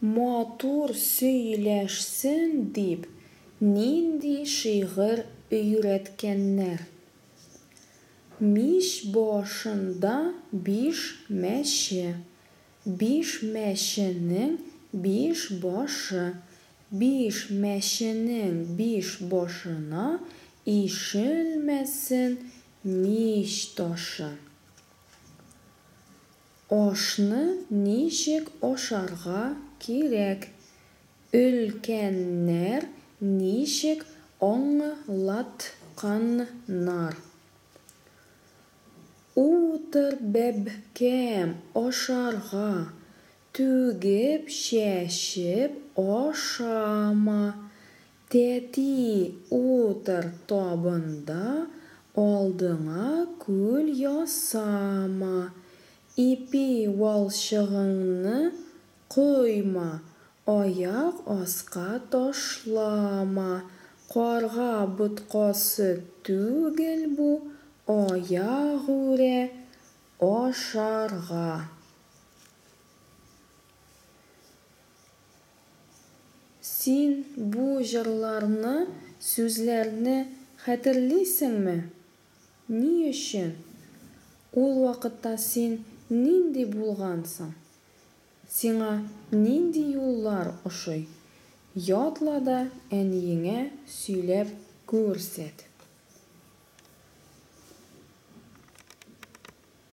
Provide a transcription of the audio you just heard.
Матур сөйләшсен дип, нинди шигырь өйрәткәннәр? Мич башында биш мәче, биш мәченең биш башы, биш мәченең биш башына ишелмәсен мич ташы. Ашны ничек ашарга кирәк? Өлкәннәр ничек аңлатканнар? Утыр, бәбкәм, ашарга, түгеп-чәчеп ашама. Тәти, утыр табында, алдыңа күл ясама. Ипи валчыгыңны койма, аяк аска ташлама. Карга боткасы түгел бу, аягүрә ашарга. Син бу җырларны, сүзләрне хәтерлисеңме? Ни өчен? Ул вакытта син нинди булгансың? Сиңа нинди юллар ошый? Ятла да әниеңә сөйләп күрсәт.